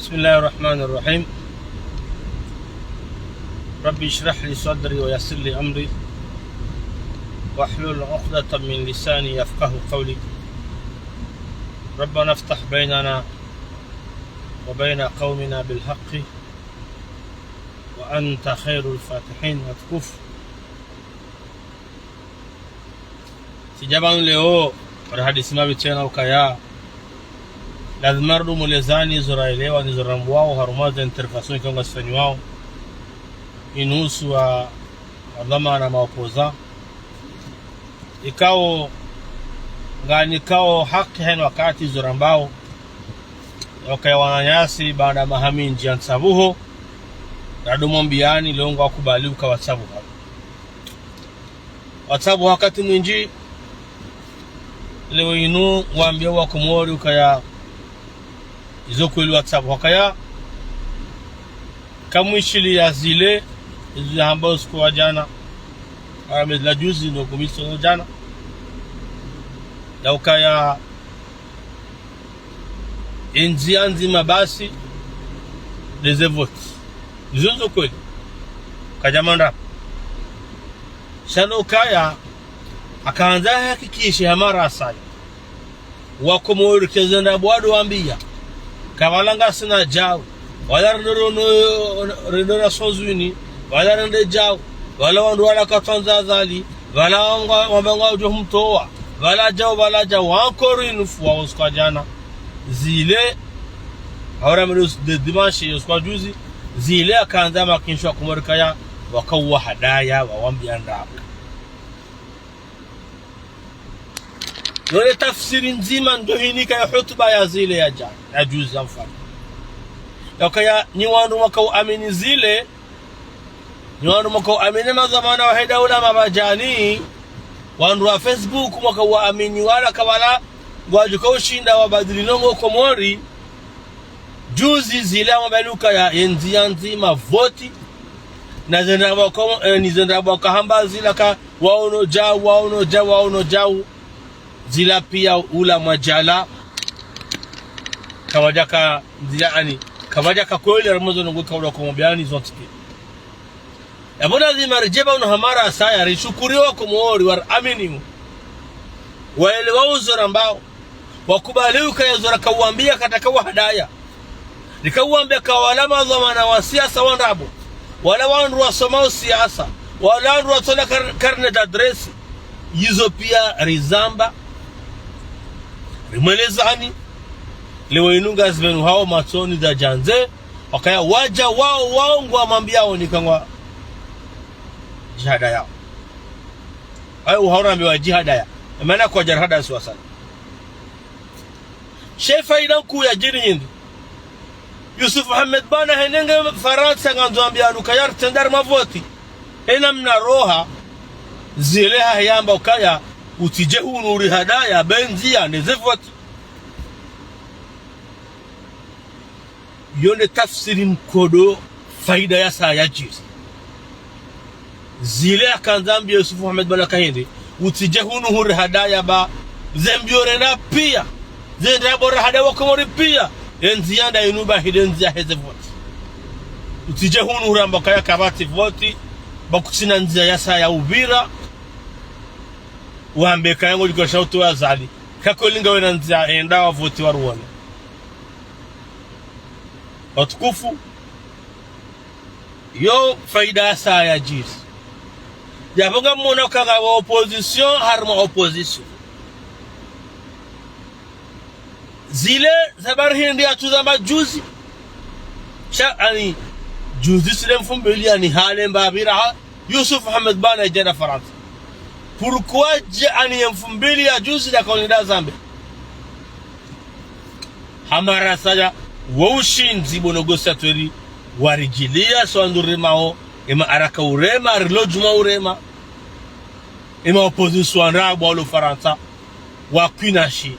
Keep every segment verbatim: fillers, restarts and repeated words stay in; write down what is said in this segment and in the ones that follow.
بسم الله الرحمن الرحيم. رب اشرح لي صدري ويسر لي أمري واحلل عقدة من لساني يفقه قولي. ربنا افتح بيننا وبين قومنا بالحق وأنت خير الفاتحين. Watukufu. Tsidja pvanu leo, rihadisi mapvi tsena ukaya lazima ridumulezani zo raelewa ni zo rambuwao harumwa ze intervention ikao ngasifanyiwao, inusu wa, wa dhwamana maopoza. Ikao, nganikao haki heni wakati zo rambao, ya ukaya wananyasi baanda maha mindji ya ntsabuho, radumwambiyani leo ngwakubali uka watsabuha. Watsabuha wakati mwindji, leo inu wambiya Wakomori ukaya izo kweli watsabuha ukaya kamwishiliya zile, izo yahamba usiku wa djana, ara mezi la juzi no kumiso no djana. Ya ukaya endziya ndzima basi, ndeze voti. Izo zo kweli. Kadja manda. Sha no ukaya, hakandza hakikishe hamara saya. Wakomori keze ndrabo wado wambiya. Kapvala ngasina djau. Wala rendo rono, rendo na sozwini. Wala rende djau. Wala wandru wala katsandza Azali. Pvala wanga, wamba ngwadjo humtowa. Pvala djau, pvala djau. Encore une fois, usiku wa djana. Zile, ahora mendo de dimanche, usiku wa juzi. Zile hakandza makinisho Wakomori kaya, wakauwa hadaya, wawambiya ndrabo. Yo nde tafsiri ndzima ndo hinika ya hutuba ya zile ya dja, ya juzi ya mfano. Ya ukaya nyi wandru mwakauamini zile, nyi wandru mwakauamini madhwamana wahe daula mabadjani, wandru wa Facebook mwakauamini wala kapvala, ngwadjo kaushinda wabadili ndrongoo Komori, juzi zile hamwambiyani ukaya endziya ndzima voti, na ze ndrabo ko-, eh, ni ze ndrabo kahamba zila ka, waono djau, waono djau, waono djau. Zila piya ula mwadjala. Kawadjaka ndziya ani. Kawadjaka kweli harumwa zo ndrongoo kaula komwambiyani zontsi piya. Yapvo lazima ridje pvanu hamara saya rishukuriye Wakomori wariamini. Waelewa uzo rambao. Wakubali ukaya zo rakauwambiya katsaka wa hadaya. Rikauwambiya ka wala madhwamana wa siasa wa ndrabo. Wala wandru wasomao siasa. Wala wandru watsona kar-, carnet d'adresse. Izo piya rizamba. Rimwelezani. Leo inu ngazipvenuhao matsoni za djandze. Wakaya wadja wao, wao ngwamwambiyao nika ngwadjihadayao. Ayo uhaura mbi wadjihadaya. Mana kwadja rihadaya si wasala. She fayida nkuu yadjiri hindri. Yusuf Mohamed Bwana henenge Farantsa ngandzo wambiyanu ukaya ritsende harumwa voti. Hena mna roha, zile hahamba ukaya, utsidje hunu urihadaya, be ndziya, neze voti. Yo nde tafsiri nkodo fayida ya saya yadjiri. Zile hakandza ambiya Yusuf Mohamed Bwana ka hindri, utsidje hunu hurihadaya ba, ze mbiyo rena piya, ze ndrabo rahadaya Wakomori piya, endziya nda inu ba hinde ndziya heze voti. Utsidje hunu huramba kaya kapvatsi voti, ba kutsina ndziya ya saya upvira, wambe kaya ngodjo kasha utowa Azali, ka kweli ngawena ndziya enda wavoti waruone. Watukufu, yo fayida ya saya yadjiri. Yapvo ngamwona ukaya wa opposition, harumwa opposition. Zile za bari hindri yatsuzamba juzi. Sha ani, juzi tsi nde mfumbili ani hale mbapvira ha, Yusuf Mohamed Bwana yadja Farantsa. Pourquoi dje ani ye mfumbili ya juzi nda kaonida zambe. Hamara saya, wo ushindzi bo négociateur waridjiliya, so wandru rimao, ema araka urema, rilo djuma urema. Ema opposition ndrabo walo Farantsa, wakwinashi.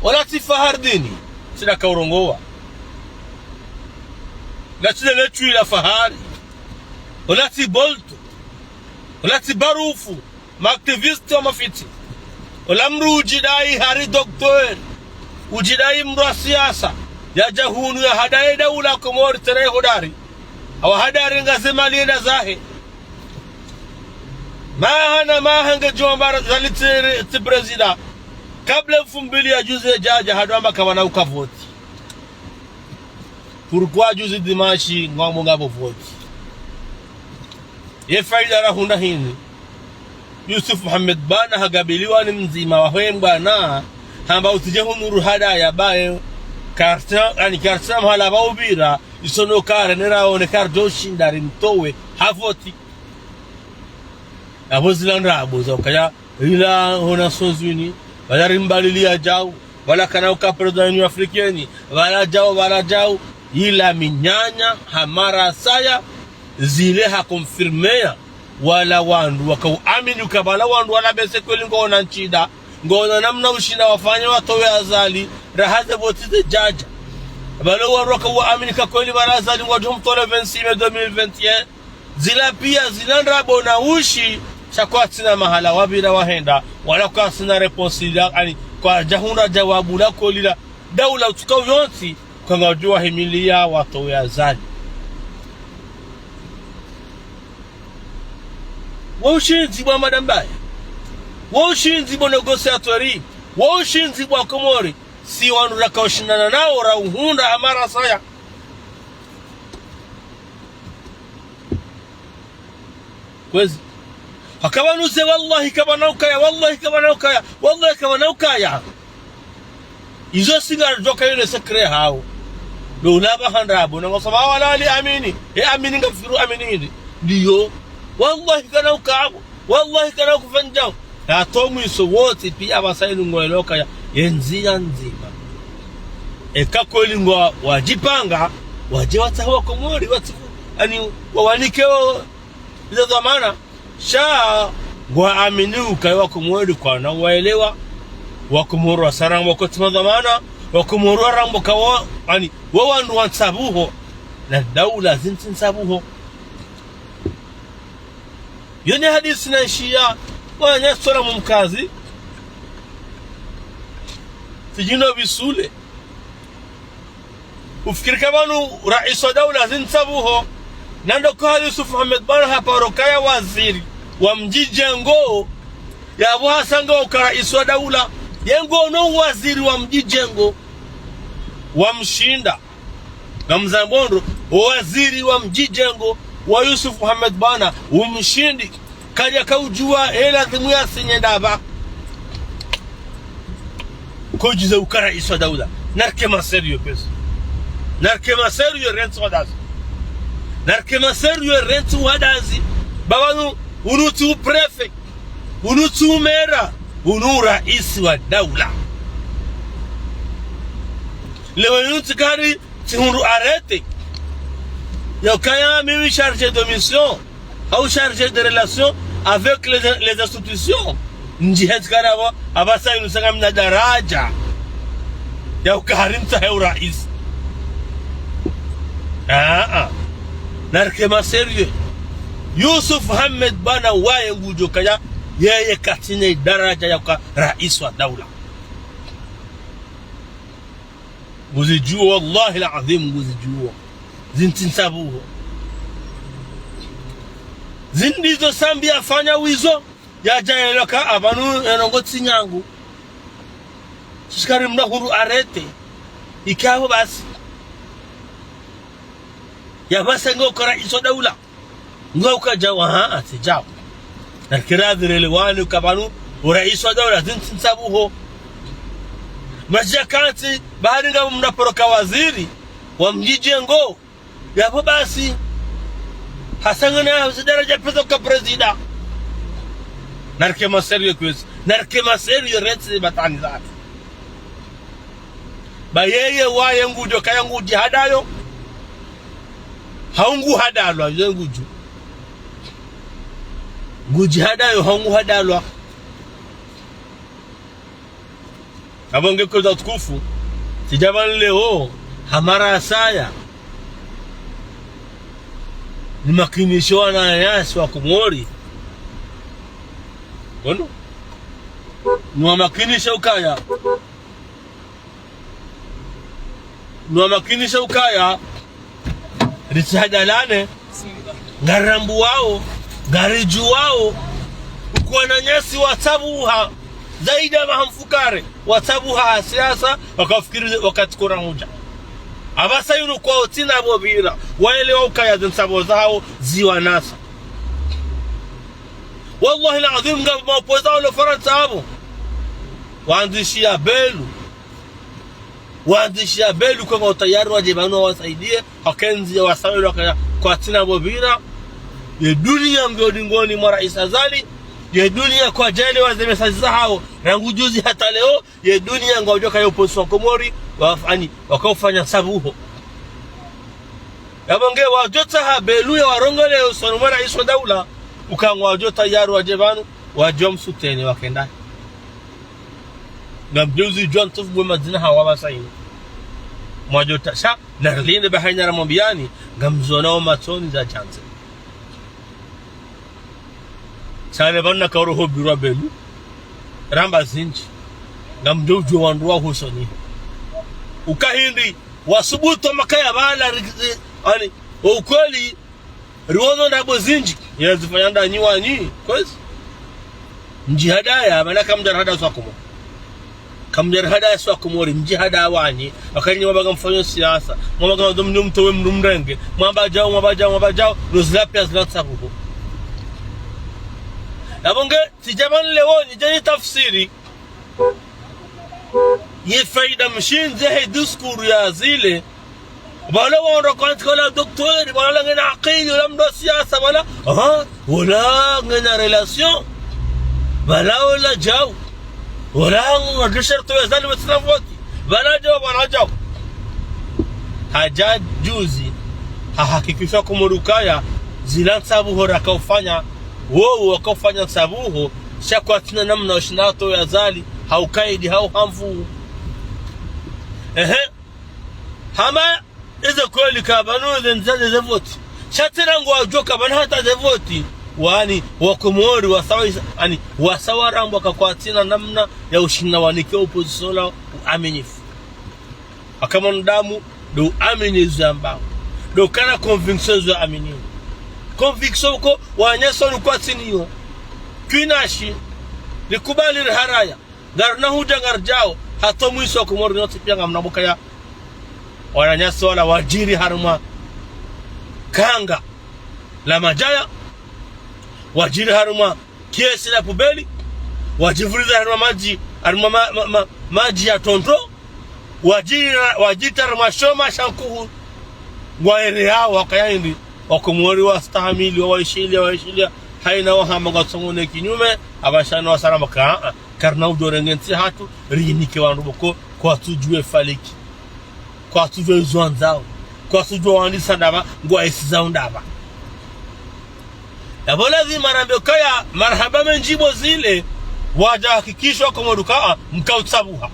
Ola tsi Fahardini, tsi nda kaurongowa. Ola tsi lele twi la Fahari. Ola tsi Bolto. Ola tsi Barufu. Ma activiste wa mafitsi. Ola mdru udjidai hari docteur. udjidayi mndru wa siasa, yadja hunu yahadaye daula Komori tsena ye hodari. Hawa hadari ngaze mali yenda zahe. Maha na maha ngedjo amba Azali tsi, tsi président. Kabla mfumbili ya juzi yadja, hadjo amba kapvana uka voti. Pourquoi juzi dimanche ngwambo ngapvo voti? Ye faida rahundra hindri? Yusuf Mohamed Bwana hagabiliwa ni mdzima wahe mbwana, hamba utsidje hunu ruhadaya baye, karta, ani karta mahala pva upvira, isono kare nera one karta ushinda rimtowe, havoti. Apvo zila ndrabo za ukaya, ila ho Nations Unies, pvala rimbalili yadjau, pvala kana uka président Union Africaine, pvala djau, pvala djau, ila minyanya, hamara saya, zile haconfirmeya, wala wandru, wakauamini uka pvala wandru wala bese kweli ngwaona ntsida, ngwaona namna ushinda wafanya watowe Azali, raha ze voti zedjadja. Pvala wandru wakauamini ka kweli pvala Azali ngwadjo mtowa le vingt-six mai deux mille vingt et un, zila piya zila ndrabo na ushi, sha kwatsina mahala wapvira wahenda, wala kwatsina réponse ila, ani, kwadja hundra djawabu la kweli la daula utuka uyontsi, kanga udjuwa himiliya watowe Azali. Wo ushindzi bwa madambaya. Wo ushindzi bwa négociateur. Wo ushindzi bwa Komori. Si wandru raka ushindana nao ra uhundra hamara saya. Kwezi. Haka pvanu ze, wallahi kapvana ukaya, wallahi kapvana ukaya, wallahi kapvana ukaya. Izo singa djoka yone secret hawo. Ndo ulaba handa abo, na ngosoma wala ali amini. E amini nga firu amini hindri. Ndiyo. Wallahi kana ukabo. Wallahi kana kufanya djau. Yato mwiso wontsi piya pvasa inu ngoyelewa ukaya ye ndziya ndzima. Eka kweli ngwadjipanga, wadje watsahe wa Komori, watsiku, ani, wawanike wo, izo dhwamana, sha ngwaamini ukaya wa Komori kwana waelewa, wa Komori wasarangwa kotsi madhwamana, wa Komori warangwa kawa, ani, wo wandru wa ntsabuho, na daula zintsi ntsabuho. Yone hadisi na ishiya, wananya sola mumkazi. Tsidjino bisule. Ufikiri ka pvanu raisi wa daula zintsabuho. Nando kwa Yusuf Mohamed Bwana haparo kaya waziri wa mdjidjengo. Yapvo hasanga uka raisi wa daula. Ye ngono waziri wa mdjidjengo. Wamshinda. Ngamzambo ndro, o waziri wa mdjidjengo wa Yusuf Mohamed Bwana, umshindi, kadja kaudjuwa, e lazimu yasinye ndapva. Kodjize uka raisi wa daula. Narike ma sérieux pesa. Narike ma sérieux rentsi wadazi. Narike ma sérieux rentsi wadazi. Baba nu, unu tsi u préfet. Unu tsi u maire. Unu raisi wa daula. Leo unu tsi kari tsihundru arrêté ya ukaya mimi chargé de mission, au chargé de relations avec les, les institutions. Ndji hentsi kari apvo, apvasa inu sanga mna daraja ya uka hari ntsahe uraisi. Ah, ah. Narike ma sérieux. Yusuf Mohamed Bwana waye ngudjo kaya, yeye katsina daraja ya uka raisi wa daula. Nguzidjuwo, wallahi al-azim, nguzidjuwo. Zintsi ntsabuho. Zindri zo Sambi yafanya wizo, yadja yelewa ka apvanu ye ndrongo tsi nyangu. Sisi kari mna huru arrêté. Ikapvo basi. Yapvasa ngo uka raisi wa daula. Ngo uka djau, ha, atsi djau. Narike radhi relewane uka pvanu, uraisi wa daula zintsi ntsabuho. Mashia kantsi, bahari nga mna paro ka waziri wa mdjidjengo. Yapvo basi. Hasanga na zi daraja pesa uka président. Narike ma sérieux kwezi. Narike ma sérieux rentsi batwani zahatru. Ba yeye waye ngudjo kaya ngudjihadayo. Hau nguhadalwa, ye ngudjo. Ngudjihadayo, hau nguhadalwa. Apvo nge kwezi watukufu, tsidja pvanu leo, hamara saya. Nimakinishe wananyasi wa Komori. Ngono? Niwamakinishe ukaya. Nwamakinishe ukaya, ritsihadalane, ngarirambuwao, ngaridjuwao, ukaya wananyasi watsabuha, zaidi ya maha mfukare, watsabuha ha siasa, wakafikiri wakati kona hudja. Apvasa yinu kwao tsi na pvo pvira, waelewa ukaya ze ntsambuho zahawo ziwanasa. Wallahi al-azim, nga maopposants walo Farantsa apvo. Wandzishiya Belou. Wandzishiya Belou kwamba utayari wadje pvanu wawasaidiye, wakentsi ya wasawili wakaya kwatsina pvo pvira. Ye duniya ngiyo dingoni mwa Raisi Azali. Ye duniya kwadjaelewa ze message zahawo, rangu juzi hata leo. Ye duniya ngwadjuwa ukaya opposants wa Komori, wafanya, wakaufanya ntsambuho. Yapvo nge wadjotsaha Belou ya warongole usoni mwa raisi wa daula, uka ngwadjo tayari wadje pvanu, wadjo msoutenir wakenda. Ngamdjo uzidjuwa ntsovu bwe madzina hawo apvasa yinu. Mwadjo tasha, narilinde pvahanu ramwambiyani, ngamzonao matsoni za djandze. Sha ne pvanu nakaoro ho bureau wa Belou, ramba zindji. Ngamdjo udjuwa wandru wa husoni. Uka hindri, wasubutu makaya pvala, ri-, ri-, ani, ukweli, riwono ndrabo zindji, yazifanya ndanyi wanyi, kwezi. Mdjihadaya, mana kamdjarihadaya swakumo. Kamdjarihadaya swakumo, ri mdjihadaya wanyi, wakati nyi mwapvaha mfanyo siasa, mwapvaha mdjo mtowe mdru mrenge, mwamba djau, mwamba djau, mwamba djau, no zila piya zila ntsambuho. Yapvo nge, tsidja pvanu leo, nidje nitafsiri, ye fayida mshindzi he discours ya zile. Pvala wandru kwantsi kala docteur, pvala ngena akili, wala mdru wa siasa, pvala, aha, wala ngena relation. Pvala wala djau. Wala ngena sharti ya Azali watsina voti. Pvala djau, pvala djau. Hadja juzi, hahakikisha Komori ukaya, zila ntsambuho rakaufanya, wowo wakaufanya ntsambuho, sha kwatsina namna ushinda watowe Azali, ha ukaidi, ha uhamvu. Ehe. Hama, eze kweli ka pvanu ze ndzani ze voti. Sha tsena ngwadjuwa ka pvanu hata ze voti. Wani, wa Komori, wasawa, ani, wasawa rambwa ka kwatsina namna ya ushinda wanike opposition la uaminifu. Aka mwanadamu, ndo uamini zo yambao. Ndo kana conviction zo yaamini. Conviction ko, wananyasi wanu kwatsina yo. Kwinashi, rikubali riharaya. Ngarina hudja ngaridjao, hata mwiso wa Komori nyontsi piya ngamna bukaya. Wananyasi wala wadjiri harumwa kanga la madjaya, wadjiri harumwa kiesi la pubeli, wadjivuliza harumwa madji, harumwa ma-, ma-, ma-, madji ya tonto, wadjiri, wadjita harumwa shoma sha nkuhu, ngwaere hawo wakaya hindri, wa Komori wastahamili, wawaishiliya, wawaishiliya, haina wahamba ngwatsongone kinyume, apvasa no wasarama ka, a, a. Karina udjo renge ntsi hatru, rinike wandru pvoko, kwatsudjuwa faliki. Kwatsudjuwa izo wandzao. Kwatsudjuwa wandisa ndapvi, ngwaisizao ndapvi. Yapvo lazima rambe ukaya, marahaba mendji bo zile, wadja hakikisha Komori ukaya, mkautsabuha.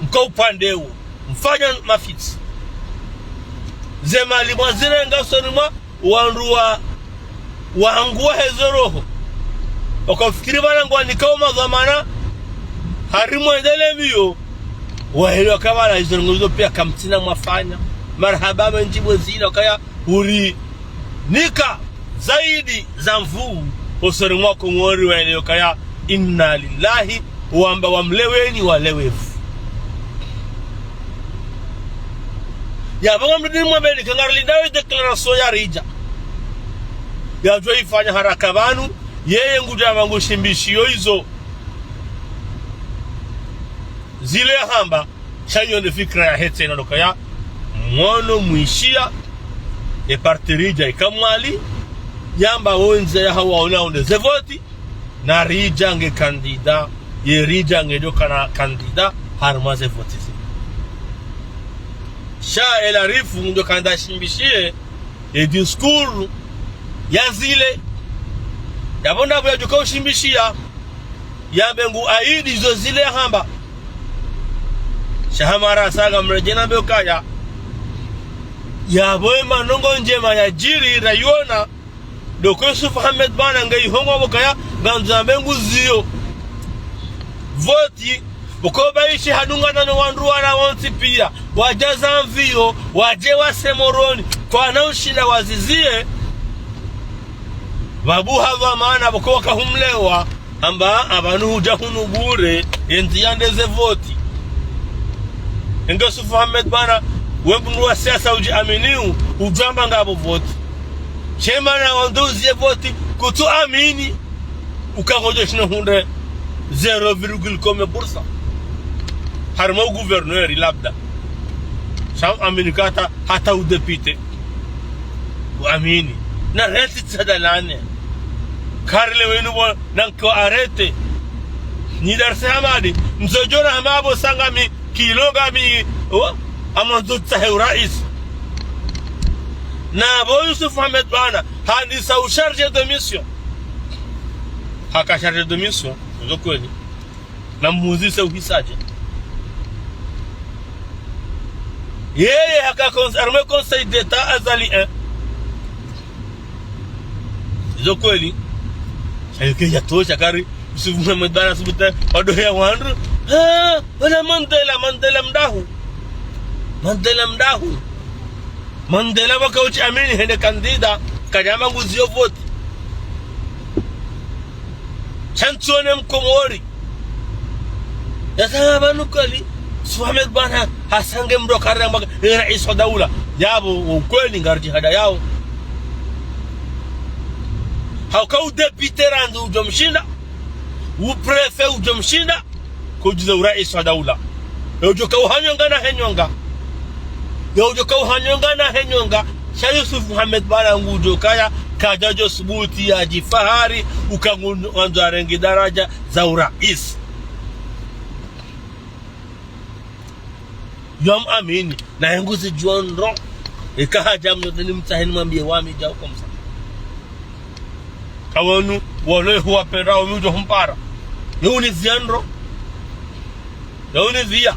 Mkaupvandewo. Mfanya mafitsi. Ze mali mwazirenga usoni mwa, wandru wa, wangu wa hezo roho. Wakafikiri pvala ngwanikao madhwamana, harimwa endele miyo, waelewa ka pvala izo ndrongo izo piya kamtsina mwafanya. Marahaba mendji bo zile ukaya urinika zaidi za nvuu, usoni mwa Komori waelewa ukaya inna lillahi, wamba wamleweni walewevu. Yapvo ngamdini mwambeni ka ngarilindao ye déclaration ya Ridja. Yadjuwa ifanya haraka pvanu, yeye ngudja pvangu shimbishiyo izo. Zile yahamba, sha iyo nde fikira yahe tsena ndo ukaya, mwono mwishiya, ye parti Ridja ika Mwali, yamba wo ndzia yahawo waona onde ze voti, na Ridja nge candidat, ye Ridja ngedjo kana candidat, harumwa ze voti zi. Sha ela rifu ngudjo kanda shimbishiye, ye discours ya zile, yapvo ndapvo yadjoka ushimbishiya, yambe ngu aidi zo zile yahamba. Sha hama rasa ngamredjeyi nambe ukaya, yapvo ye manongo ndjema yadjiri rayona, Docteur Youssouf Ahmed pvanu nge ihongo pvo ukaya, ngandzo yambe ngu ziyo. Voti, Pvoko Baishi hadungana no wandru wala wontsi piya, wadja Zamviyo, wadje wase Moroni, kwana ushinda waziziye, pvabuha pvamana pvoko wakahumlewa, hamba apvanu hudja hunu bure, ye ndziya nde ze voti. Enge Yusuf Mohamed bwana, we mndru wa siasa udji aminiyo, udjwamba ngapvo voti. Shemana wandru uziye voti, kutsu amini, uka ngodjo shinda hundre zéro virgule combien pour cent. Harimwa u gouverneur labda. Sha amini hata, hata u député. Uamini. Na reti tsadalane. Karle wenu bo nanko arrêté. Ni Darsi Hamadi. Mzodjona hama apvo sanga mi kilo ngami. O? Amwandzo tsahe urais. Na apvo Yusuf Mohamed bwana. Handisa u chargé de mission. Haka chargé de mission. Ndzo kweli. Na muzise uhisadje. Yeye haka cons-, harimwa Conseil d'État Azali un. Izo kweli. Sha yo kayidja tosha kari. Yusuf Mohamed bwana subuta. Wadoheya wandru. Ha, wala Mandela, Mandela mdahu. Mandela mdahu. Mandela pvaka udji amini hende candidat, kadjamba nguziyo voti. Sha ntsone Mkomori. Yasa pvanu kweli, Yusuf Mohamed bwana, hasange mndru karamba, e rais wa daula. Yapvo, ukweli ngaridjihadayao. Hauka u député randzi udjo mshinda, u préfet udjo mshinda, kudjuza urais wa daula. Ye udjo ka uhanyonga na henyonga. Ye udjo ka uhanyonga na henyonga. Sha Yusuf Mohamed bwana ngudjo kaya, kadjadjo subuti yadjifahari, uka ngu-, wandzo arenge daraja za urais. Yo amini, na ye nguzidjuwa ndro. Eka hadja mno, ni mtsaheni mwambiye wami djau comme ça. Kawanu, walo huwa pera, wami udjo humpara. Yo uniziya ndro. Yo uniziya.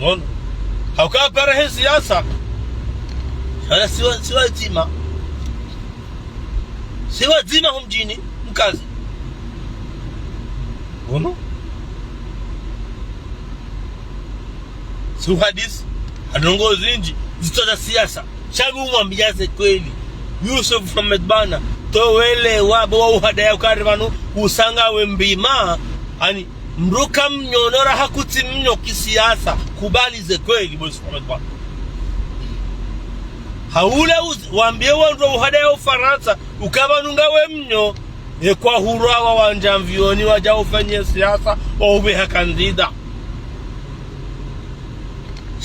Ngono. Hauka pera he siasa. Hala siwa, siwa dzima. Siwa dzima ho mdjini, mkazi. Ngono. Si uhadisi, ha ndrongoo zindji, zitso za siasa. Sha mi umwambiya ze kweli. Yusuf Mohamed bwana, towele wapvo wa uhadaya ukari pvanu, usanga we mbima, ani, mndru ka mnyo no raha kutsi mnyo kisiasa, kubali ze kweli, bo Yusuf Mohamed bwana. Hawule uzi-, wambiye wandru wa uhadaya Ufarantsa, uka pvanu ngawe mnyo, e kwahurwa wa wandja mviyoni wadja ufanye siasa, wa upveha candidat.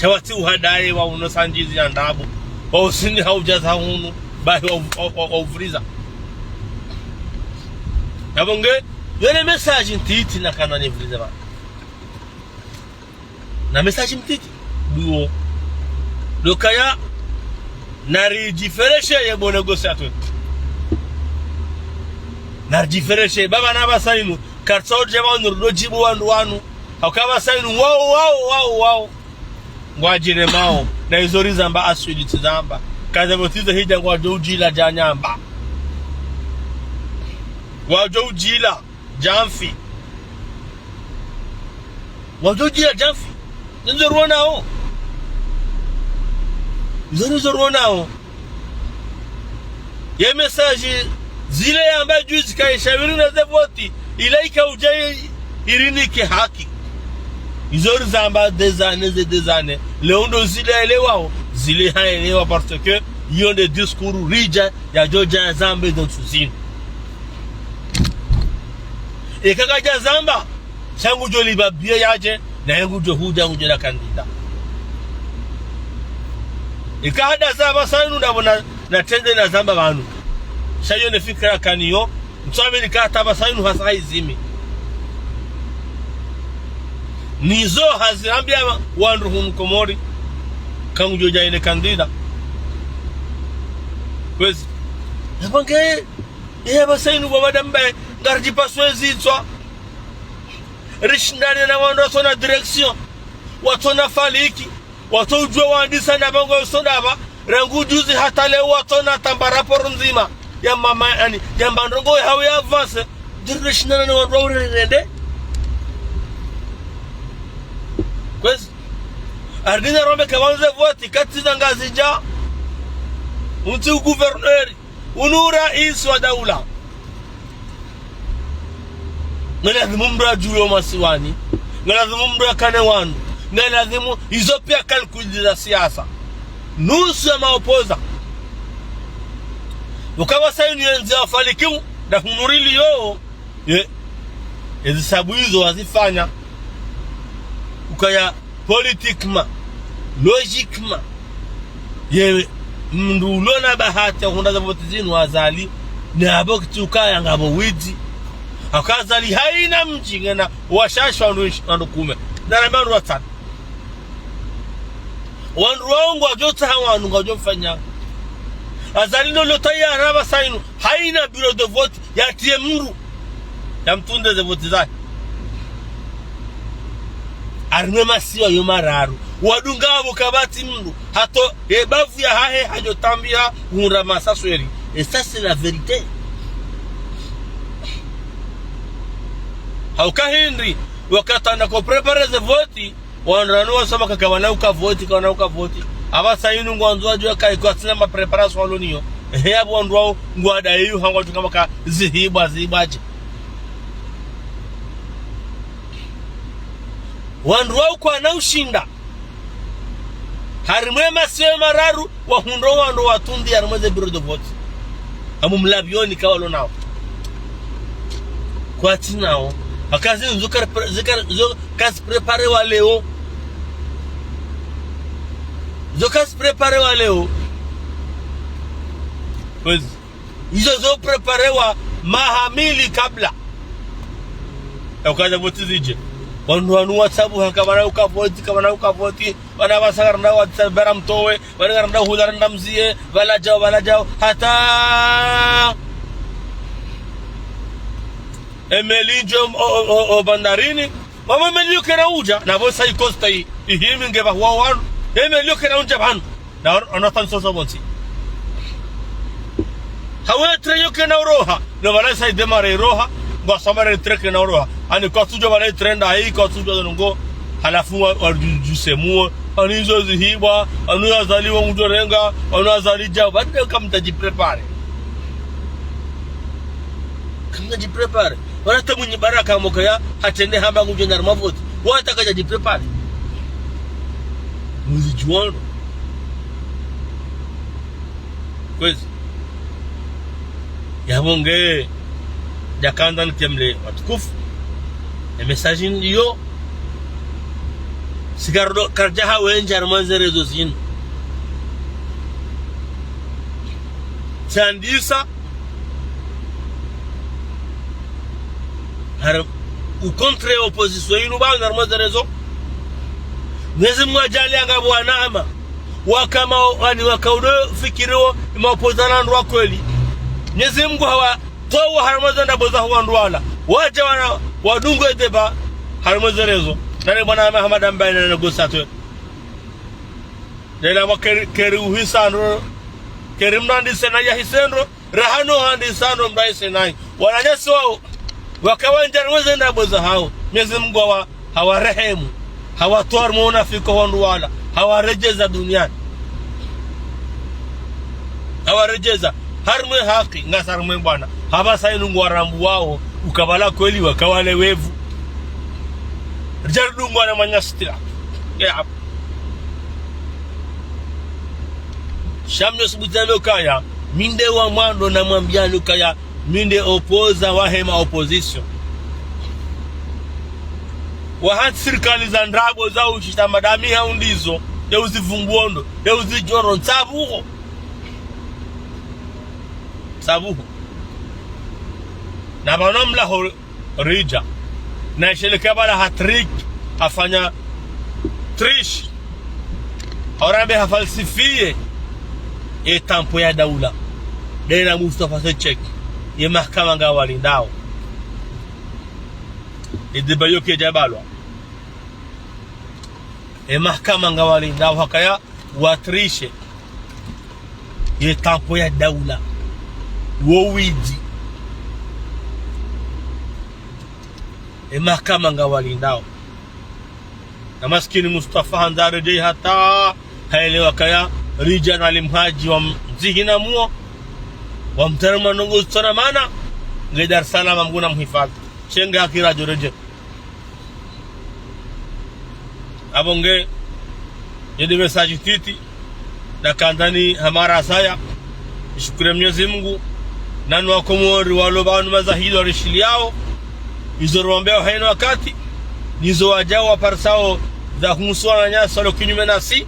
Sha watsi uhadaye wa uno sandjizi ya ndrabo. Wa usini haudja za hunu, bahi wa, wa, wa, wa uvuriza. Yapvo nge, yo ne message ntiti nakana nivurize ba. Na message mtiti. Duo. Ndo ukaya, nari différencier ye bo négociateur. Nari différencier. Pvapvo na pvasa inu. Kartsa udje pvanu ndo djibu wandru wanu. Hauka pvasa inu wao, wao, wao, wao. Ngwadjiremao. Na izo rizamba aswili tsi zamba. Kaze pvo tsi zo hidja ngwadjo udjila dja nyamba. Ngwadjo udjila. Djamfi. Wadjo djila djamfi. Nizo ruonao. Nizo, nizo ruonao. Ye message zile yamba juzi kaishawiri na ze voti. Ila ika udja i-, irinike haki. Izo rizamba des années et des années. Leo ndo zile elewao. Zile haelewa parce que yo nde discours ridja yadjo dja yazambe ndo ntsuzini. Eka kadja zamba, sha ngudjo liba biye yadje, na ye ngudjo hudja ngudjo na candidat. Eka hada zamba pvasa inu ndapvo na, na trende na zamba pvanu. Sha yo ne fikira kaniyo, mtsu amini ka hata pvasa inu hasa haizimi. Nizo hazirambiya wandru hunu Komori, ka ngudjo dja yine candidat. Kwezi. Yapvo nge, Eya pvasa inu bo madame, ngaridjipaswe zitswa. Rishindane na wandru watsona direction, watsona faliki, watso udjuwa wandisa na pvango yosona pva, rangu juzi hata leo watsona tamba rapport ndzima. Ya mama, yani, yamba ndrongoo yahawo ya avance, ndiri rishindana na wandru wa urerende. Kwezi. Ardina rombe kawanze voti, kati za Ngazidja. Untsi u gouverneur. Unu raisi wa daula. Nge lazimu mndru adjuwe masiwani. Nge lazimu mndru akane wandru. Nge lazimu izo pia calcul za siasa. Nusu ya maopoza. Ukawa sayinu yendze wafalikimu, da hunurili yo. Ye, ezisabu izo wazifanya. Ukaya politiquement, logiquement, ye mndru ulona bahati ya hundra za voti zinu Azali, ne abo kiti ukaya ngabo widzi. Aka Azali haina mdji ngena washashi wandru ishi-, wandru kume. Ndaramba wandru watsanu. Wandru wao ngwadjo tsaha wandru ngwadjo mfanya. Azali ndo lo tayari aba sayinu haina bureau de vote yatiye mndru. Yamtunde ze voti zahe. Harimwe masiwa yo mararu. Wadunga abo kapvatsi mndru. Hato ebavu yahahe hadjo tambia hundra masasweri. Et ça, c'est la vérité. Hauka hindri, wakati anda ko préparer ze voti, wandru wanu wasoma ka kawana uka voti, kawana uka voti. Aba sayinu ngwandzo wadjuwe ka iko atsina ma préparation walo nayo. Ehe, abo wandru wao ngwada eyu hangwa tuka maka zihibwa, zihibwa dje. Wandru wao kwana ushinda. Harimwe masiwa mararu, wahundro wandru watunde harimwe ze bureau de vote. Amu mlabioni kawalo nao. Kwatsi nao. Akazi nzo ka-, zika-, zo kazi préparer wa leo. Zo kazi préparer wa leo. Kwezi. Izo zo préparer wa maha mili kabla. Ya ukaza voti zidje. Wandru wanu watsabu haka wana uka voti, ka wana uka voti. Wana basaka randa watsa bara mtowe. Wana randa hula randa mziye. Wala djao, wala djao. Hata emeli ndjo o, o, o, o bandarini. Mama emeli yo kena udja. Na bo sayi kosta yi. Ihimi nge ba huwa wanu. Emeli yo kena udja pvanu. Na on-, ono tan soso vontsi. Hawe train yo kena uroha. No bala sayi démarrer iroha. Ngwa samare train kena uroha. Ani kwa tsudjo bala train nda hayi kwa tsudjo zonongo. Halafu wa, wa ju-, ju semuo. Ani izo zihibwa. Anu Azali wa ngudjo renga. Anu Azali djao. Bande kamdja dji préparer. Kamdja dji préparer. Wala ta Mwinyi Baraka mokaya, hatsende hamba ngudjo ndra mavoti. Wata kadja dji préparer. Mwizi djuwano. Kwezi. Yabo nge, djakandza ntemle watukufu. E message ndiyo. Sikarudo, kardja hawendji harimwa ze réseaux zinu. Tsandisa. Har-, u contre opposition inu ba harimwa ze réseaux. Mwenyezi Mungu adjaanlie ngapvo wanama. Waka ma-, ani waka udo fikiriwo, ma opposant na wandru wa kweli. Mwenyezi Mungu hawa towa harimwa ze ndrabo za wandru wala. Wadja wana, wadungu edeba, harimwa ze réseaux. Nane bwana Ahmed Hamada Mbaye na négociateur. Lela wa keri, keri uhisa ndro. Keri mnandi sena ya hisendro. Rahano handi sano mbaye senayi. Wananyasi wao. Waka wendji harimwa ze ndrabo za hawo. Mwenyezi Mungu hawa hawarehemu, hawatowa harimwa unafiki wa wandru wala, hawaredjeza duniani. Hawaredjeza, harimwa e haki, ngasi harimwa e bwana. Hapvasa inu ngwarambuwao, uka bala kweli waka wale wevu. Ridja ridungwa na manyasitila. Ya. Sha mi nyo subuti yambe ukaya, mi nde wa mwando namwambiani ukaya, mi nde opposant wahe ma opposition. Wahatsi sirikali za ndrabo za ushita madami ha undizo, ye uzivumbuo ndo, ye uzidjoro, ntsabuho. Ntsabuho. Na pvanu mlaho ridja. Na isheleke bala hat-trick, hafanya triche. Hau rambe hafalsifié ye tampo ya daula. Dena Mustafa Sechek, ye mahakama ngawalindao. Ye débat yo kedja balwa. Ye mahakama ngawalindao hakaya watriche ye tampo ya daula. Wo widzi. Ye mahakama ngawalindao. Na maskini Mustafa handza redjeyi hata haelewa kaya ridja na limhadji wa mdzihina muo, wa mtarima ndrongo zitsona mana, nge Dar es Salaam Mngu na mhifadhwi. Sha nge hakiri adjo redjeyi. Apvo nge, yende message titi, na kandzani hamara saya, nishukuru Mwenyezi Mungu, nanu Wakomori walo pvanu mazahidi warishiliyao, izo rwambiao hayina wakati, nizo wadjao waparisao za husu wananyasi walo kinyume nasi,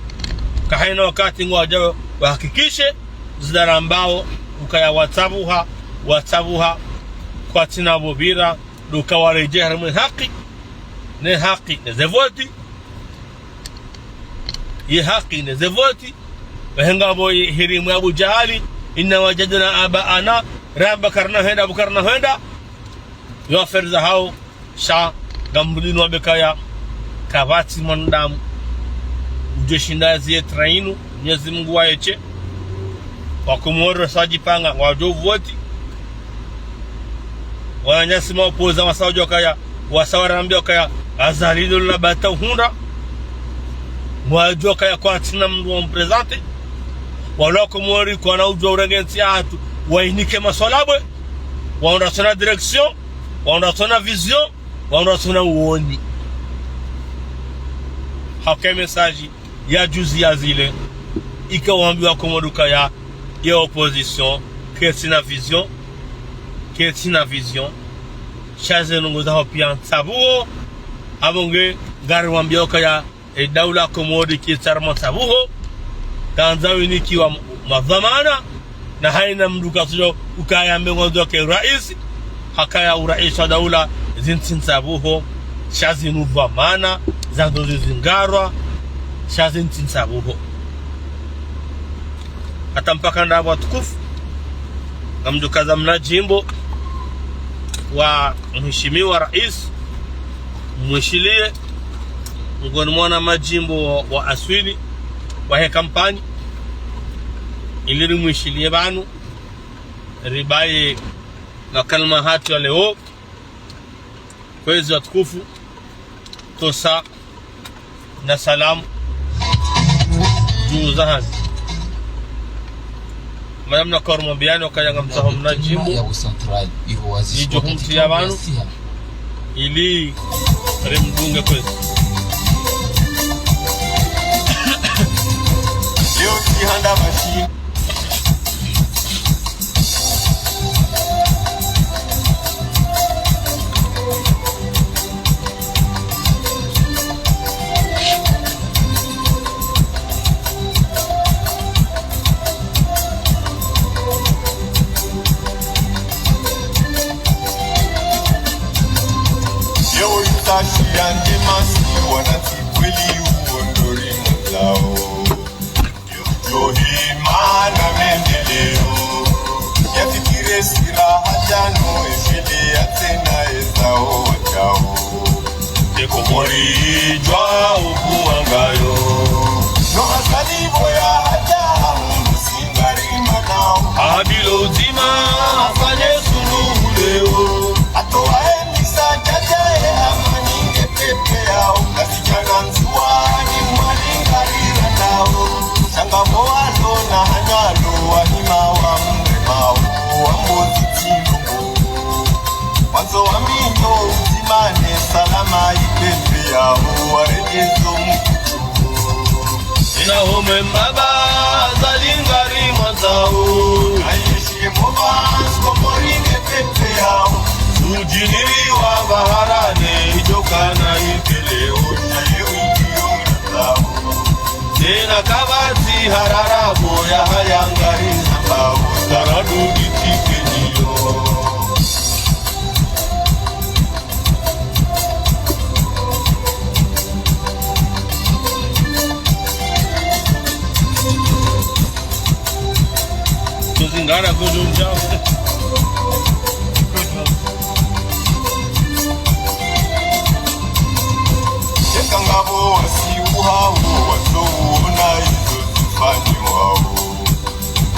ka hayina wakati ngwadjao wahakikishe, zila rambao, ukaya watsabuha, watsabuha, kwatsina pvo pvira, ndo uka waredjeyi harimwa ye haki, ne haki, ne ze voti. Ye haki, ne ze voti. Pvahe ngapvo ye hirimu ya Abu Jahali, "Inna wajadna aba'ana", ramba karina hwenda, pvo karina hwenda. Yo affaire zahao, sha, ngamrudi nwambe kaya, kapvatsi mwanadamu udjo shinda yaziye train inu, Mwenyezi Mungu waeshe. Wakomori wasa wadjipanga, ngwadjo voti. Wananyasi maopposants wasa wadjuwa kaya, wasa warambia kaya, Azali ndo la bata uhundra. Ngwadjuwa kaya kwatsina mndru wa mprésenter. Wala Wakomori kwana udjuwa urenge ntsi yahatru, wainike maswalabwe. Wandru watsona direction, wandru watsona vision, wandru watsona uoni. Haka ye message ya juzi ya zile, ika wambiwa Wakomori kaya, ye opposition, kaitsina vision, kaitsina vision. Sha ze ndrongo zaho piya ntsabuho, apvo nge, ngari wambiao kaya, e daula Komori kaitsi harimwa ntsabuho, kandza winikiwa madhwamana, na hayina mndru katsudjo ukaya mbe ngwandzo ke rais, hakaya urais wa daula zintsi ntsabuho, sha zinu dhwamana, zandzo zizingarwa, sha zintsi ntsabuho. Hata mpaka ndapvo watukufu, ngamdjo kaza mna djimbo wa mheshimiwa rais, mwishiliye, ngoni mwana madjimbo wa, wa aswili, wahe kampanyi, ili rimwishiliye pvanu, ribaye makalima hatru ya leo, kwezi watukufu, tosa na salamu dju zahanyu. Madame na kormo biyani wakaya ngamtsaho mna djimbo. Nidjo humtriya pvanu. Ili rimdunge kwezi. Leo tsi handa mashi. Leo itashi yandi masi wana tsi kweli uwo ndori mdzao. Yo hima na mendeleo, ya fikire sira hadjano, eshele ya tsena ezao wadjao. Ye Komori idjwa ubuwa ngayo. No Azali pvo yahadja, mndru singari manao. Abilo udzima, afanye suluhu leo. Atowa emisa djadja ye amani nge pepeyao. Kazidjana Ndzuwani Mwali ngari randao. Sha ngapvo walo na hanyalo wahima wamremao, wambo zitilo. Wandzo wa minyo udzima ne salama ipepeyao, waredjezo mkutu. Ina home mbaba, Azali ngari mwandzao. Ayeshi ye mbova, Komori nge pepeyao. Udjiniri wa baharane, idjoka na ipeleo, shaye udiyo mwandzao. Tsena kapvatsi harara boya haya ngari hambao, taradu ditike niyo. Tuzingara kuzunja. Sheka ngapvo wasi uhao, watso uona izo zifanyiwao.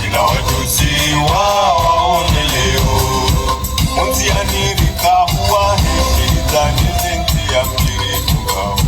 Ila wajuzi wa waoneleo. Mundzi yanirika huwa heshilidza ni zintsi ya mpiri kungao.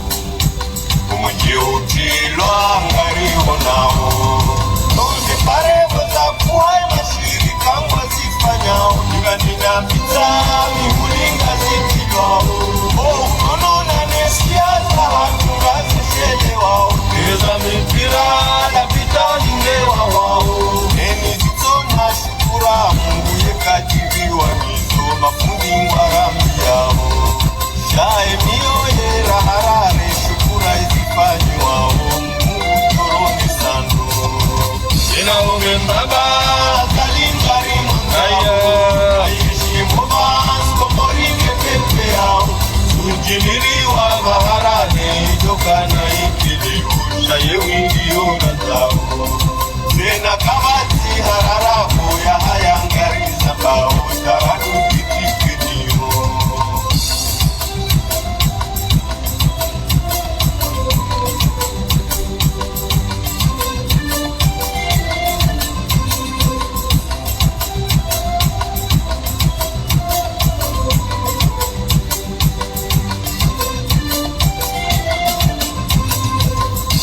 Niri wa maharani, djoka na ikili, usha ye wingi yo na ndzao. Tsena kapvatsi harara, moya haya ngari zambao, taradu kiti kiti yo.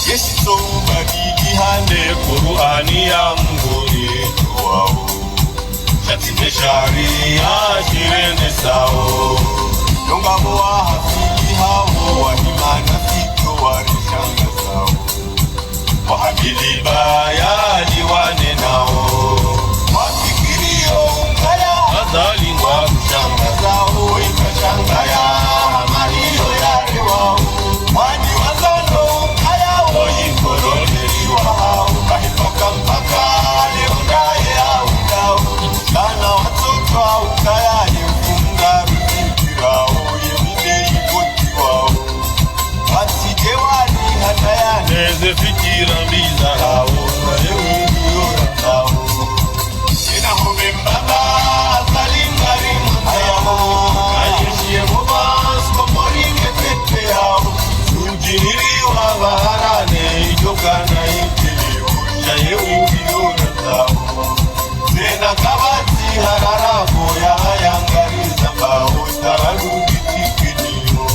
Yesu so ubadili hande Kur'ani ya Mungu ni tuwao. Shatsi ne sharia shirende sao. Nonga bo wa hafili hao, wa imana fito wa rishanga sao. Wa hafili baya liwane nao. Wa fikiri yo ukaya. Azali ngwa kushanga zao, ikashanga ya amani yo ya rewao. Wani wazano ukaya, wo ikoroleli wahao. Kahipaka mpaka, leo ndaye ya undao. Kana watoto wa ukaya, ye mfunga rufikirao, ye mine ibotiwao. Watsidje wali hatayani. Neze fikira mbi zahao, na ye wingi yo na ndzao. Ena home mbaba, Azali ngari mwandzao. Ayishiye mobas, Komori nge pepe yao. Sudjiniri wa baharane, idjoka na ikili, usha ye wingi yo na ndzao. Tsena kapvatsi harara, moya haya ngari zambao, taradu kiti kiti yo.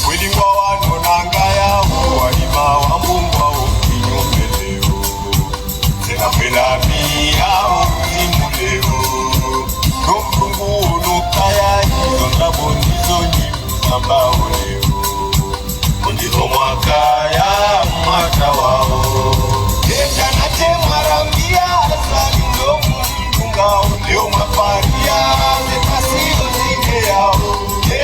Kweli ngwa wano nanga yao, wa ima wa mbungwa wo kinyume leo. Tsena pvela mi yao mzimu leo. No mpungu ono kaya, izo ndrabo ndizo nyi mzambao leo. Kundiro mwakaya mwata wao. Eka na te mwarambia, Azali ndo mndru ngao. Leo mwaparia, ze pasi yo zinge yao.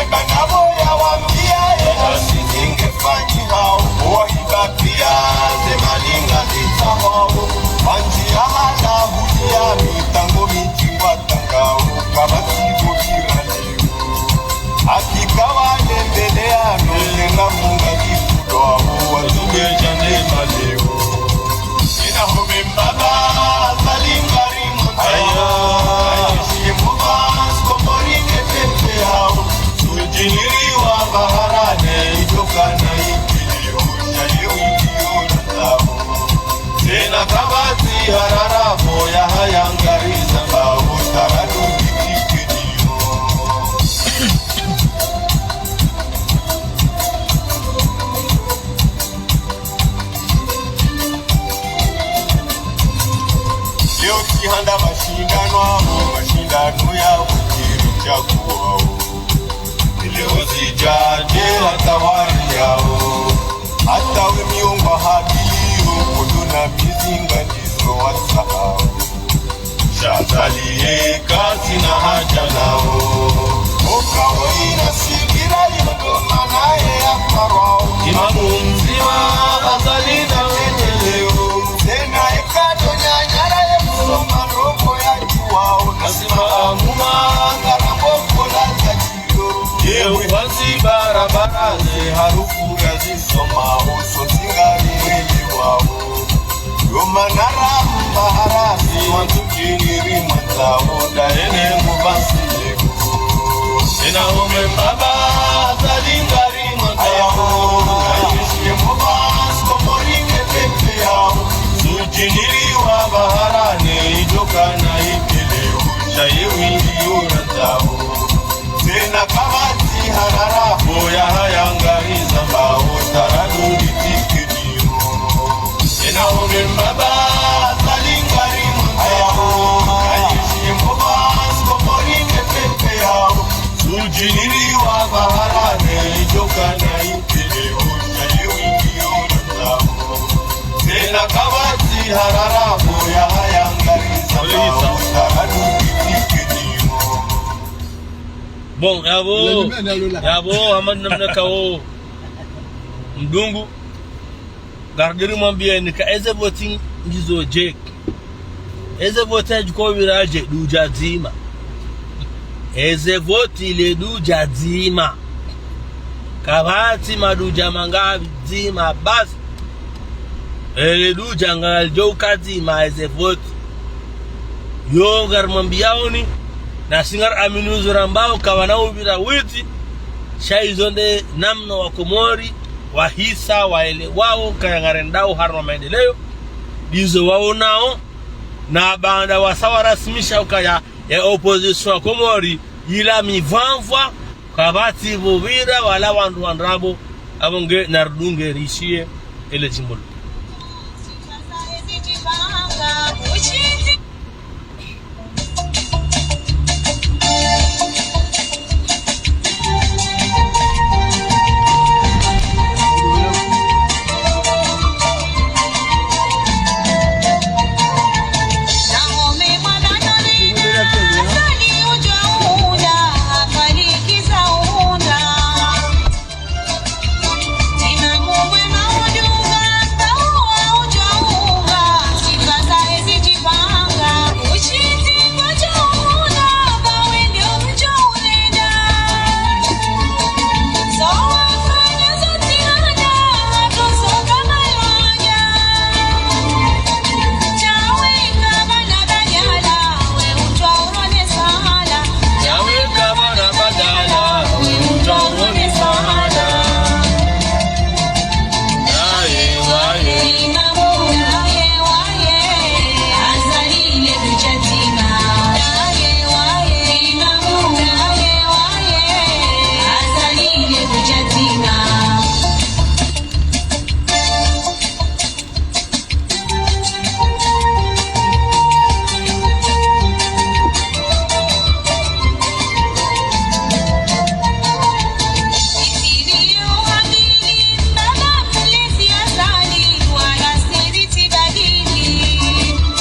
Eba nabo ya wambia, ye asi zinge fanyi hao. Wa hiba pia, ze malinga zitsa hao. Wandji ya hala hulia, mitango midji ngwa tangao. Kapvatsi bo kirani. Hakika wa lembele ya nonge na munga kifudo awo wa zunge djande maleo. Ena home mbaba, Azali ngari mwandzao. Ayishiye mobas, Komori nge pepe yao. Sudjiniri wa baharane, idjoka na ikili, usha ye wingi yo na ndzao. Tsena kapvatsi harara, moya haya ngari zambao, taradu kiti kiti yo. Leo tsi handa mashindano awo, mashindano ya bukiri chakuwao. Leo zidjadje hata wari yao. Hata we miyongwa habilio, kodo na mizinga ndizo wasahao. Sha Azali ye katsina hadja nao. Oka wo ina sikira yo ndo mana ye ya parwao. Imamu mdzima Azali na wendeleo. Tsena eka ndo nyanyara ye msoma ndrongo ya djuwao. Nasi maamuma ngarambo kola za dji Ye uwazi barabara ze harufu ya zisoma, uso zingari mwili wao. Yo manara mbaharasi, wantu kiniri mwandzao, nda ene mubasi leo. Ena home mbaba, Azali ngari mwandzao. Ayishiye mobas, Komori nge pepe yao. Sudjiniri wa baharane, idjoka na ikili, usha ye wingi yo na ndzao. Tsena kapvatsi harara, moya haya ngari zambao, taradu kiti kiti yo. Ena home mbaba, Azali ngari mwandzao. Ayishiye mobas, Komori nge pepe yao. Sudjiniri wa baharane, idjoka na ikili, usha ye wingi yo na ndzao. Tsena kapvatsi harara, moya haya ngari zambao, taradu kiti Bon, yapvo, yapvo, hama namna kawo mdungu, ngaridjo mwambiya nika eze voti ngizo dje. Eze voti adjiko pvira dje, dudja dzima. Eze voti le dudja dzima. Kapvatsi madudja manga dzima basi. Ele dudja ngalidjo uka dzima eze voti. Yo ngarimwambiyao ni, nasi ngari aminio zo rambao, kapvana upvira witi, sha izo nde namna wa Komori wahisa, waelewao, kaya ngarendao harumwa maendeleo, ndizo waonao, na baanda wasa warasimisha ukaya, ya opposition ya Komori, yila mivamvwa, kapvatsi pvo pvira wala wandru wa ndrabo, apvo nge naridunge rishiye ele djimbo lo.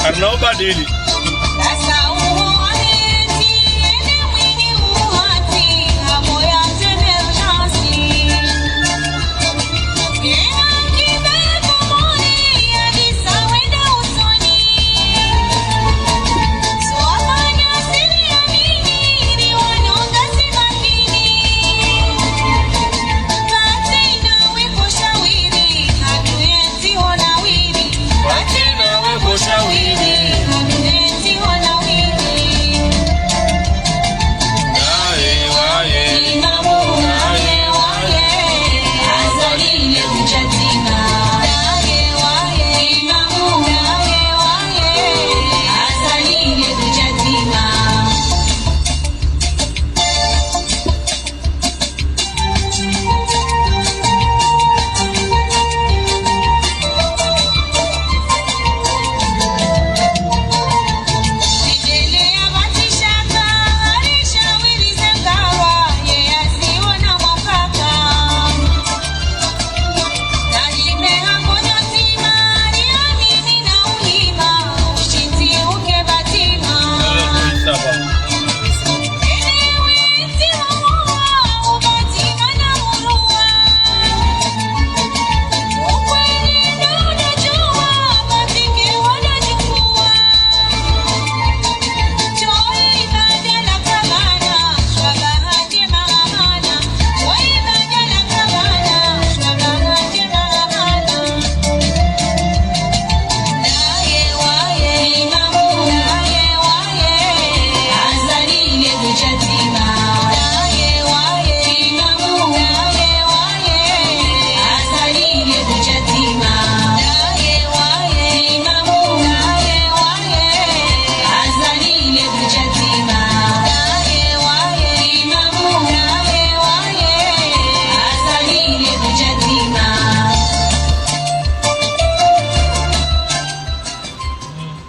Karina ubadili.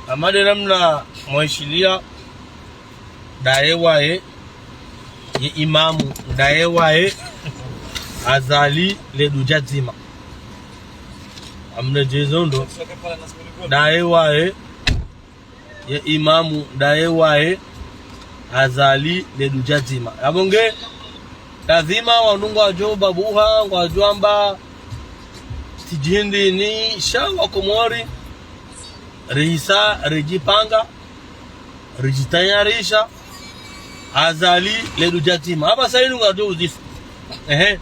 Hama nde namna mwaishiliya, ndaye waye, ye imamu, ndaye waye, Azali le dudja dzima. Amna djezo ndo, ndaye waye, ye imamu, ndaye waye, Azali le dudja dzima. Yapvo nge, lazima wandru ngwadjo babuha, ngwadjo amba, tsi djihindri ni sha wakomori, rihisa, ridjipanga, ridjitayarisha, Azali le dudja dzima. Apvasa inu ngardjo uzisa. Ehe.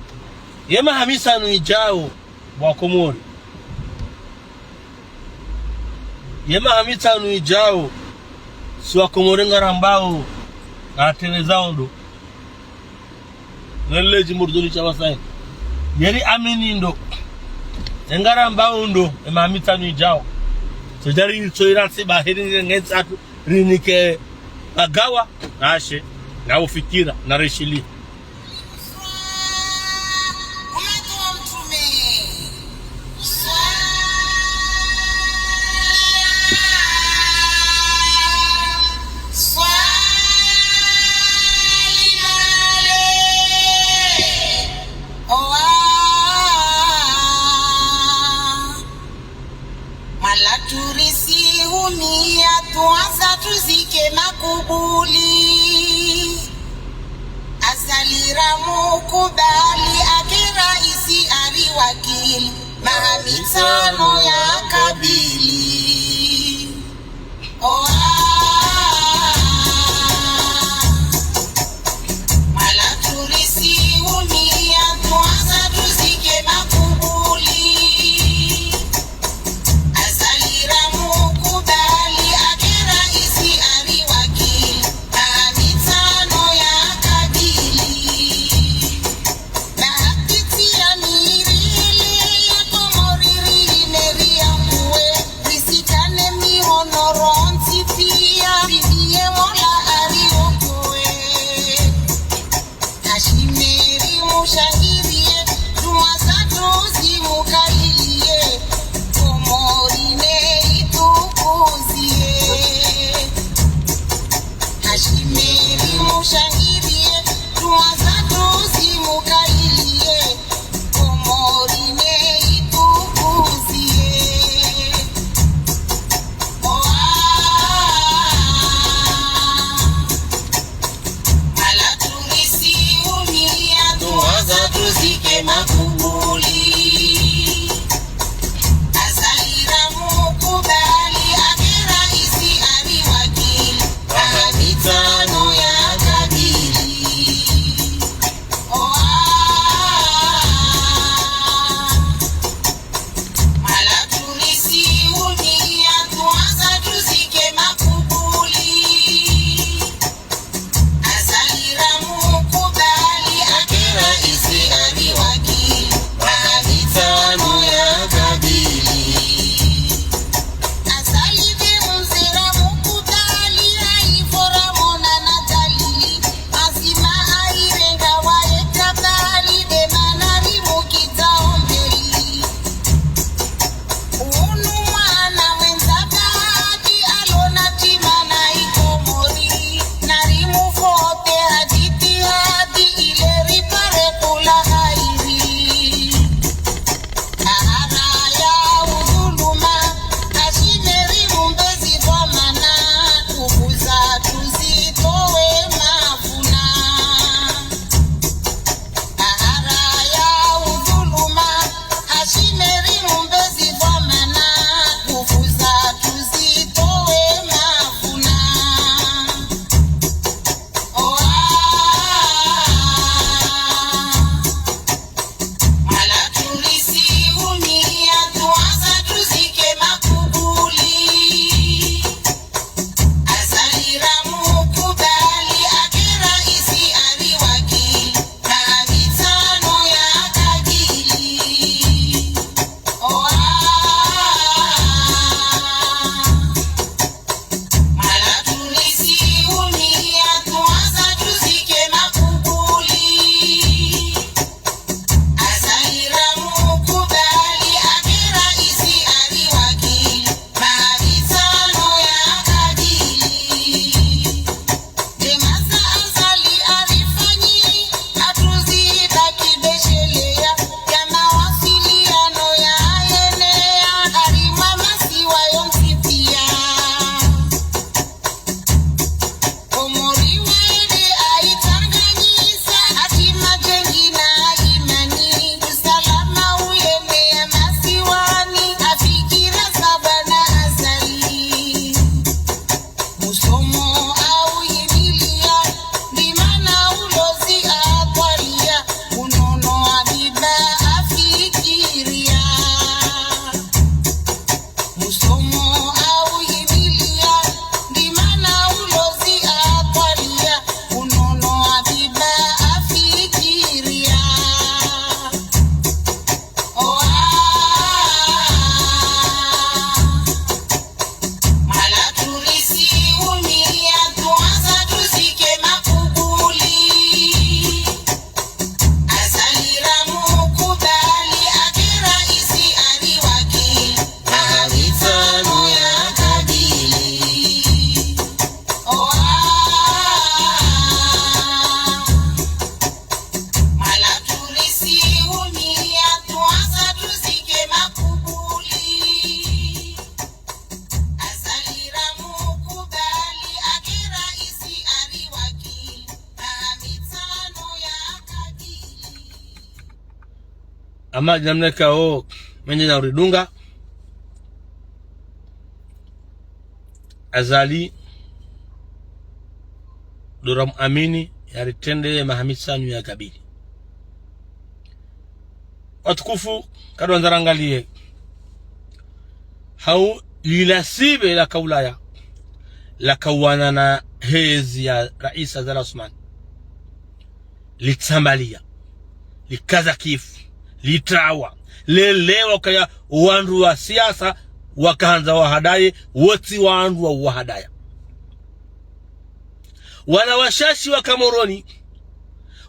Ye maha mitsanu idjao, wakomori. Ye maha mitsanu idjao, si wakomori ngarambao, ngaterezao ndo. Nele djimbo ridjo lisha apvasa inu. Yeri amini ndo. Ngarambao ndo, ye maha mitsanu idjao. Sodjari tsoira tsi baheri nge ntsatu, rinike magawa, nashe, ngapvo fikira, na rishili. Mwala turisi humi ya tuanza tuzike makubuli. Azali ramukubali ake raisi ari wakili. Maha mitsano ya kabili. Oh, ah. Mwala turisi humi ya tuanza tuzike makubuli. Azali ramukubali ake raisi ari wakili. Maha mitsano ya kabili. Na hapvitsi ya miri ile ya Komori ri meri Ama namna ikao mwenye na uridunga, Azali ndo ramuamini yaritrende ye maha mitsanu ya kabili. Watukufu, kadwanza rangaliye hau lila sibe la kaulaya la kauwana na hezi ya Rais Azali Assoumani. Litsambaliya, likaza kifu, litrawa, lelewa ukaya wandru wa siasa wakahandza wahadaye, wotsi wandru wa wahadaya. Wala washashi wa Komoroni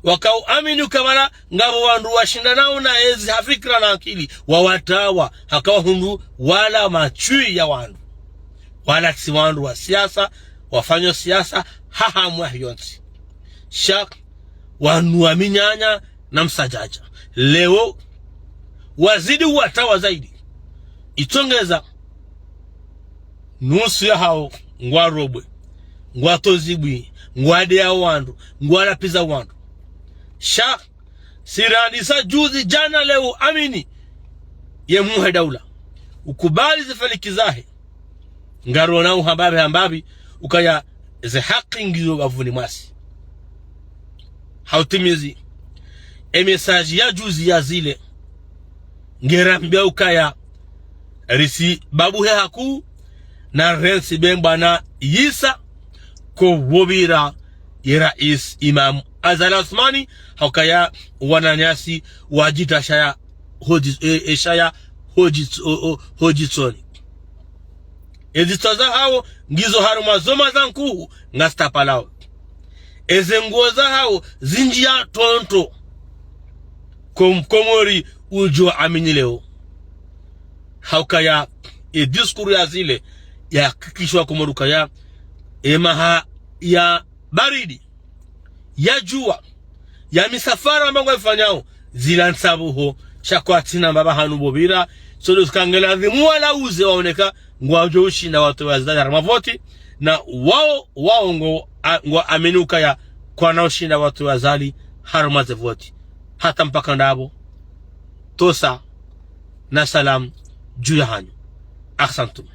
wakauamini ukaya wala ngapvo wandru washindanao na ezi ha fikira na akili, wawatrawa, haka wahundru wala machui ya wandru. Wala tsi wandru wa siasa, wafanyao siasa ha hamu yahe yontsi. Sha wanu wa minyanya na msadjadja. Leo wazidi uwatrawa zaidi. Itsongeza nusu yahao ngwarobwe, ngwatozibwi, ngwadeyao wandru, ngwalapviza wandru. Sha sirandisa juzi, djana, leo, amini ye muhe daula, ukubali zifeliki zahe. Ngarona uhambapvi hambapvi ukaya ze haki ngizo bavuni mwasi. Hautimizi e message ya juzi ya zile, ngerambia ukaya risi babuhe haku na rentsi be mbwana yisa ko wopvira ye Rais Imam Azali Assoumani, haukaya wananyasi wadjitrashaya hodji-, e, e, shaya hodji-, o, o, hodjitsoni. Ezitswa zahao ngizo harumwa zoma za nkuhu ngazitapalao. Eze nguo zahao zindjiya tonto. Ko Mkomori udjo amini leo haukaya e discours ya zile yahakikisha Wakomori ukaya e maha ya baridi, ya djuwa, ya misafara amba ngwaifanyao, zila ntsabuho, sha kwatsina mbaba hanu bopvira, so ndo zika ngelazimu wala uze waoneka ngwadjo ushinda watowe Azali harumwa voti, na wao, wao ngo, a, ngwaamini ukaya kwana ushinda watowe Azali harumwa ze voti. Hata mpaka ndapvo, tosa na salam dju yahanyu. Ahsantum.